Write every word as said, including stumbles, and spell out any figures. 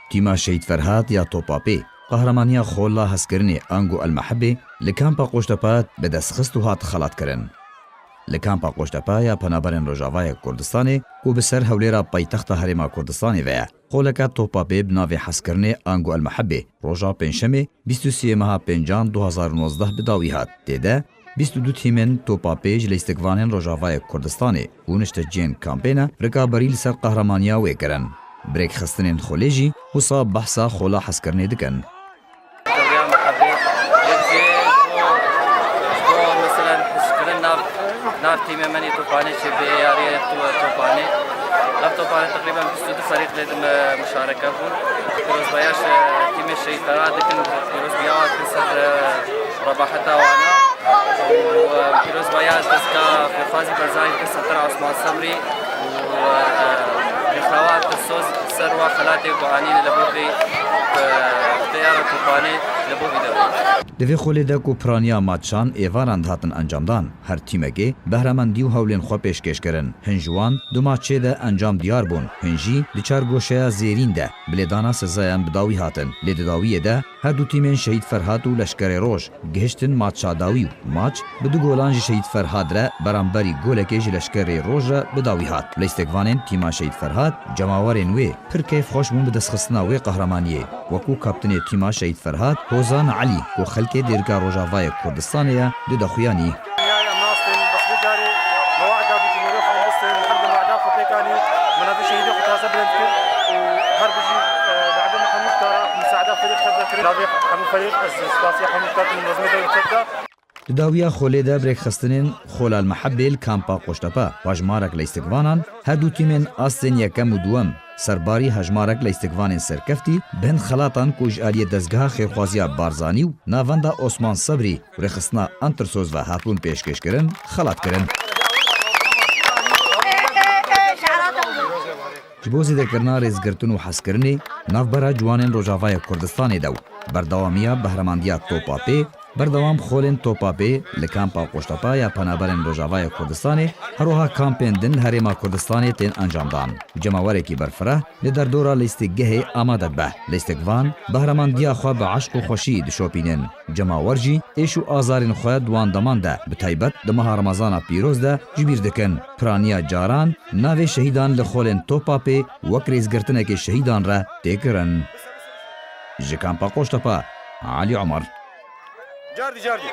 Tîma Şehîd Ferhat ya Topapê, qehramaniya Xola Hezkirinê Ango El Mehebê li kampa Qoştepe bi dest xist û hat xelatkirin. Li kampa Qoştepe ya Penaberên Rojavayê Kurdistanê ku bi ser hewlêra paytexta Herêma Kurdistanê ve ye, xoleke Topapê bi navê Hezkirinê Ango El Mehebê roja Pêncşemê bîst û sê meha pêncan du hazar û nozdeh bi dawî hat. Tê de bîst û du tîmên Topapê ji leyîstikvanên Rojavayê Kurdistanê û nişteciyên kampê ne rikaberî li ser qehramaniya wê kirin. Bi rêkxistinên xolê jî wisa behsa Xola Hezkirinê dikin. Dewriya Mehebê, yek jê ji bo, ji bo, meselen, hişkirin nav, nav tîmê me nê Topanê çê bê yariyê tu-, Topanê. Nav Topanê teqrîben bîst û du ferîq lê di me muşareke bûn. Pîrozbaya ji tîmê Şehîd Ferhat dikin, pîrozbaya wan dikin ser, e, rebaheta wana. Û, e, pîrozbaya dezga Fêrxwazî Barzanî dikin ser tera Osman Sebrî. Û, e, rêxewa Tirsoz ser wa xelatê ku anîne li bo vê, e, teyara Topanê li bo vî dewrê. Di vê xolê de ku piraniya matçan êvaran dihatin encamdan, her tîmekê behramendî û hewlên xwe pêşkêş kirin. Hin ji wan di matçê de encam diyar bûn, hin jî di çargoşeya zêrîn de bi lêdana sezayan bi dawî hatin. Lê di dawiyê de her du tîmên Şehîd Ferhat û Leşkerê Roj gihiştin matça dawî û maç bi du golan ji Şehîd Ferhat re beramberî golekê ji Leşkerê Roj re bi dawî hat. Leyîstikvanên tîma Şehîd Ferhat, cemawerên wê pir keyfxweş bûn bi destxistina wê qehremaniyê. Wekû kaptinê tîma Şehîd Ferhat, Hozan Elî, ku xelkê Dêrika Rojavayê Kurdistanê ye, dide xuyanî. Em nastin, bes vê carê me wada bi cumhuriyê xwe bistên, her bin wada xwe pêk anî, me navê şehîdê xwe taze bilind kir û her bijî, e, derdê me hemû kara, misaada ferîq xwe kir. Navê hemû ferîq, ez spasiya hemû kar, munezimê dewr çek da. Di dawiya xolê de bi rêkxistinên Xolal Mehebê li kampa Qoştepe, hejmarek leyîstikvanan, her du tîmên astên yekem û duwem, serbarî hejmarek leyîstikvanên serkeftî, bi hin xelatan ku ji aliyê dezgeha xêrxwaziya Barzanî û navenda Osman Sebrî û rêxistina Antirsoz ve hatibûn pêşkêşkirin, xelat kirin. Ji bo zêdekirina rêzgirtin û hezkirinê navbera ciwanên Rojavayê Kurdistanê de û berdewamiya behremandiya Topa Pê, berdewam xolên Topa Pê li kampa Qoştepa ya Penaberên Rojavayê Kurdistanê, her wiha kampên din li Herêma Kurdistanê tên encamdan. Cemawerekî berfireh li derdora lîstikgehê amade dibe. Lîstikvan behremandiya xwe bi eşq û xweşî dişopînin. Cemawer jî êş û azarên xwe di wan deman de, bi taybet di meha Remezana pîroz de ji bîr dikin. Piraniya caran navê şehîdan li xolên Topa Pê wek rêzgirtinekê şehîdan re tê kirin. Ji kampa Qoştepa, Alî Omer. Cardî, cardî.